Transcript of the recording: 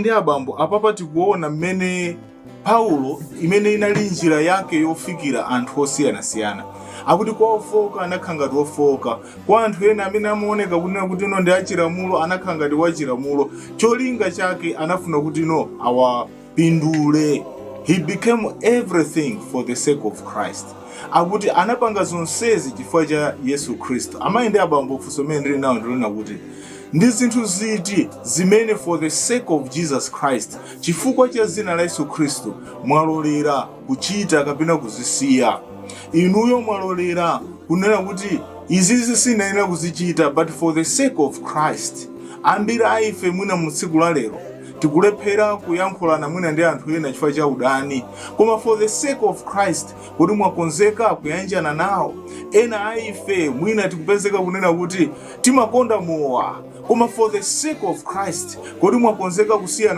Ndi abambo, apapa tikuona mmene Paulo, imene inali njira yake yofikira anthu osiyanasiyana. Akuti kwa ofoka anakhala ngati ofoka, kwa anthu ena amene amaoneka kunena kuti no ndi achilamulo anakhala ngati wachilamulo. Cholinga chake anafuna kuti no awapindule. He became everything for the sake of Christ. Akuti anapanga zonsezi chifukwa cha Yesu Khristu. Amayi ndi abambo, funso limene ndili nawo ndilona kuti ndi zinthu ziti zimene for the sake of Jesus Christ, chifukwa cha dzina la Yesu Khristu, mwalolera kuchita kapena kuzisiya? Inuyo mwalolera kunena kuti izizi sinayenera kuzichita, but for the sake of Christ. Ambiri a ife mwina mu tsiku la lero tikulephera kuyankhulana mwina ndi anthu ena chifukwa cha udani, koma for the sake of Christ, kuti mwakonzeka kuyanjana nawo? Ena a ife mwina tikupezeka kunena kuti timakonda mowa, koma for the sake of Christ, kodi mwakonzeka kusiyana